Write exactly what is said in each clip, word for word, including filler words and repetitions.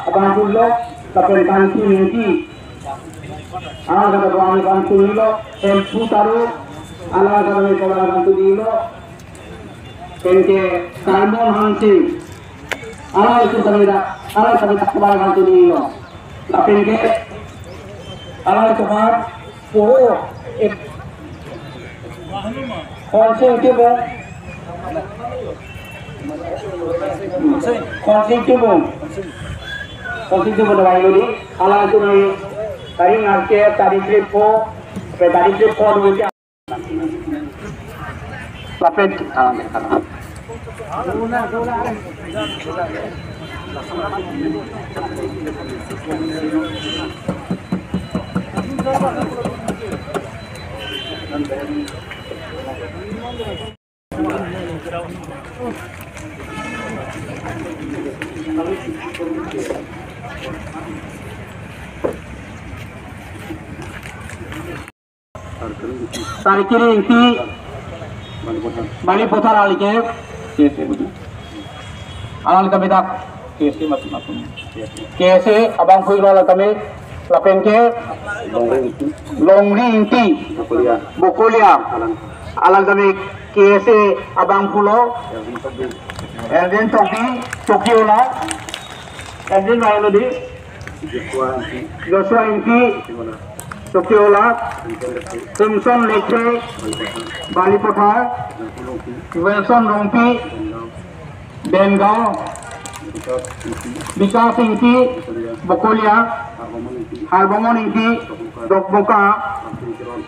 Abang pulo, lapen Kangki Ningki. Alang kata abang, abang pulo, Hemphu Taro, alang kata abang, abang pulo, penke Simon Hangsing. Alang itu kami dah, alang kami tak kembali abang pulo. Lapen ke, alang itu kan, oh, eh, Khonsing Timung. Khonsing Timung. Khonsing Timung dah bayu di. Alang itu ni, tari ngarke, tari trip ko, pe tari trip ko dulu ya. Lapet, ah, Sarkiri Ingti, Balipathar alike, alang kami dak, K S A abang pulo alang kami, lapen ke, Longri Ingti, Bokolia, alang kami K S A abang pulo, Elden Tokbi, Tokiola, Elden Maulodi, Joshua Ingti, Tokiola, Simpson Lekhe, Balipathar, Wilson Rongpi, Bengaon, Bikas Ingti, Bokolia, Harbamon Ingti, Dokmoka,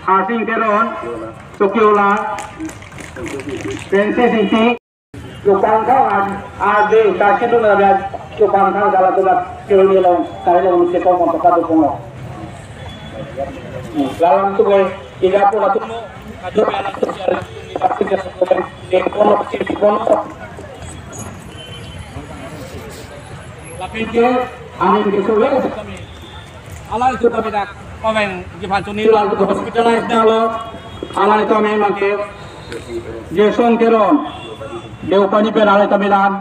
Harsing Teron, Tokiola, Francis Ingti. Chupangthang ade, kasi dun ada chupangthang kalau tu nak kiri ni long, kali long mesti kau kontak satu pungo. Lalang tu boy, tidak pun aku mau, kado lalang tu jalan, tidak pun jalan, dia pun kiri pun. Lapen ke, angin ke suwe. Alang itu kami dak pameng jipan suni lalu ke hospitalize dang lo. Alang itu kami mangke Jason Teron, Deopani pen alang itu kami dan